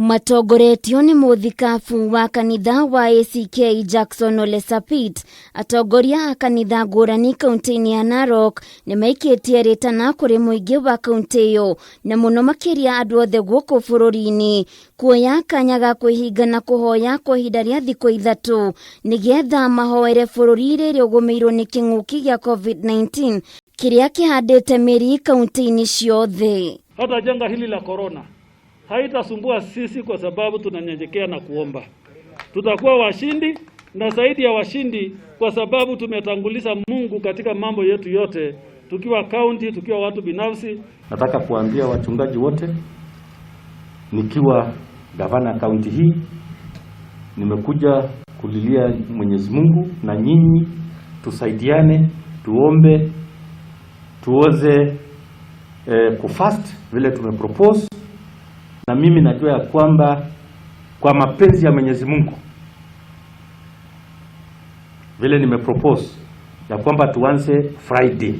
Matongoretio nĩ mũthikabu wa kanitha wa ACK Jackson Ole Sapit, atongoria a kanitha ngũrani kaunti-inĩ ya Narok nĩ maikĩtie rĩtana kũrĩ mũingĩ wa kaunti ĩyo na mũno makĩria andũ othe gũkũ bũrũri-inĩ kuoya kanya ga kwĩhinga na kũhoya kwa ihinda rĩa thikũ 3 nĩgetha mahoere bũrũri rĩrĩa ũgũmĩirwo nĩ kĩng'ũki gĩa COVID-19 kĩrĩa kĩhandĩte mĩri kaunti-inĩ ciothe. Hata janga hili la corona haitasumbua sisi kwa sababu tunanyenyekea na kuomba. Tutakuwa washindi na zaidi ya washindi kwa sababu tumetanguliza Mungu katika mambo yetu yote, tukiwa kaunti, tukiwa watu binafsi. Nataka kuambia wachungaji wote, nikiwa gavana kaunti hii, nimekuja kulilia Mwenyezi Mungu na nyinyi tusaidiane, tuombe, tuoze kufast vile tumepropose, na mimi najua ya kwamba kwa mapenzi ya Mwenyezi Mungu vile nimepropose ya kwamba tuanze Friday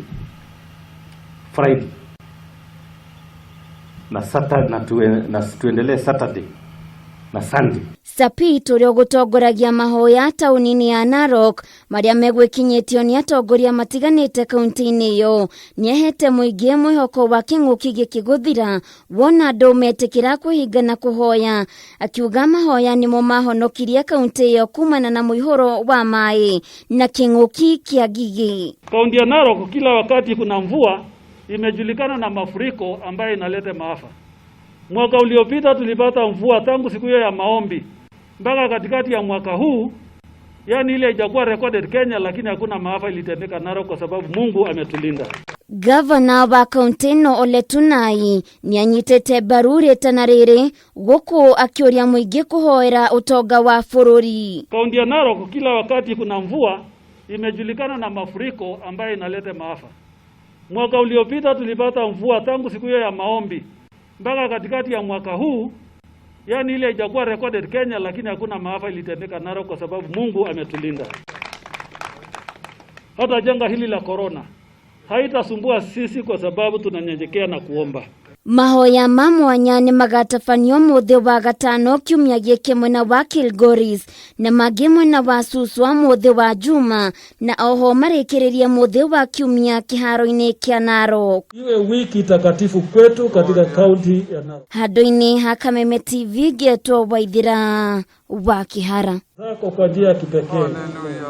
na Saturday na tuendelee Saturday na Sunday. Sapit ũrĩa ũgũtongoragia mahoya taũni-inĩ ya Narok marĩa megwĩkinyĩtio nĩ atongoria matiganĩte kaunti-inĩ ĩyo nĩahete mũingĩ mwĩhoko wa kĩng'ũki gĩkĩ gũthira wona andũ metĩkĩra kwĩhinga na kũhoya, akiuga mahoya nĩmo mahonokirie kaunti ĩyo kumana na mũihũro wa maĩ na kĩng'ũki kĩa ngigĩ. Kaunti ya Narok kila wakati kuna mvua imejulikana na mafuriko ambayo inaleta maafa. Mwaka uliopita tulipata mvua tangu siku hiyo ya maombi mpaka katikati ya mwaka huu, yani ile haijakuwa recorded Kenya, lakini hakuna maafa ilitendeka Narok kwa sababu Mungu ametulinda. Gavana wa kaunti ĩno Ole Tunai nĩanyitĩte mbaru rĩtana rĩrĩ gũkũ akĩũria mũingĩ kũhoera ũtonga wa bũrũri. Kaunti ya Narok kila wakati kuna mvua imejulikana na mafuriko ambayo inaleta maafa. Mwaka uliopita tulipata mvua tangu siku hiyo ya maombi mpaka katikati ya mwaka huu, yani ile haijakuwa recorded Kenya, lakini hakuna maafa ilitendeka Narok kwa sababu Mungu ametulinda. Hata janga hili la corona haitasumbua sisi kwa sababu tunanyenyekea na kuomba. Mahoya ma mwanya nĩ magatabanio mũthĩ wa gatano kiumia gĩkĩ mwena wa Kilgoris na mangĩ mwena wa Suswa mũthĩ wa Juma na oho marĩkĩrĩrie mũthĩ wa kiumia kĩharo-inĩ kĩa Narok. Iwe wiki takatifu kwetu katika kaunti ya Narok. Handũ-inĩ ha Kameme TV ngetwo Waithira wa Kĩhara. Zako kwa njia ya kipekee.